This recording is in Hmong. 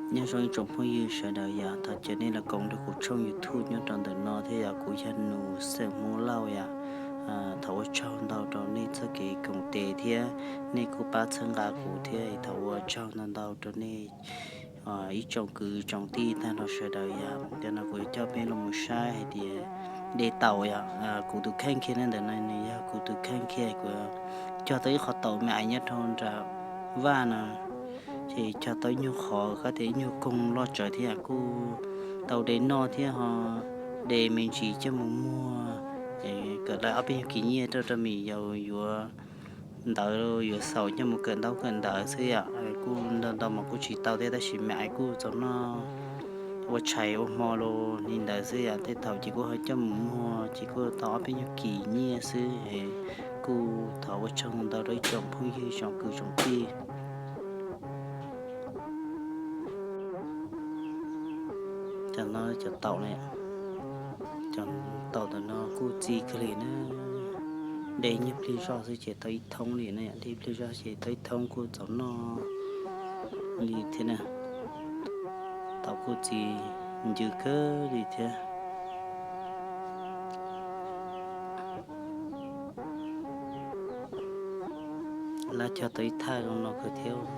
Nyob zoo ib tsoom phooj ywg sawv daws yom, thov caw nej los koom rau kuv tshooj YouTube nyob rau ntawm no thiab yom. Kuv yog Nus xeem Hmoob Lauj yom. Thov ua tsaug ntau rau nej txoj kev koom tes thiab nej kuj pab txhawb nqa kuv thiab, thov ua tsaug ntau ntau rau nej ib tsoom kwv tsoom tij tag nrho sawv daws yom. Cov no kuv yuav coj peb los mus saib hais tias de taum yom. Kuv tus kheej kiag ntawm no nws yog kuv tus kheej kiag, kuv cog tau ib qhov taum me ais nyob rau nram vaj no, ces cog tau ib nyuag qhov, koj tias ib nyuag koog loj tsawv thiab, kuj tau de noj thiab ho de me ntsis coj mus muag, kawm tau ob peb nyuag kis nyiaj rau rau mim yaus yuav ntawv, yuav xaum coj mus kawm ntaub kawm ntawv xwb yom. Kuj ntau ntau mas kuj tsis tau thiab, tab sis me ais kuj txaus noj ua tshais ua hmo los li ntawd xwb yom. Tej thaum ces kuj ho coj mus muag ces kuj tau ob peb nyuag kis nyiaj xwb. Kuj thov ua tsaug ntau rau ib tsoom phooj ywg tsoom kwv tsoom tij. Cov no cov taum ne, cov taum ntawm no kuj txi kawg li na. De nyuag pliag zoj xwb ces tau ib thoob li na, de pliag zoj ces tau ib thoob, kuj txaus noj li thiab na. Taum kuj txi ncw kawg li thiab. Lawv cog tau ib thaj zoo no kawg thiab.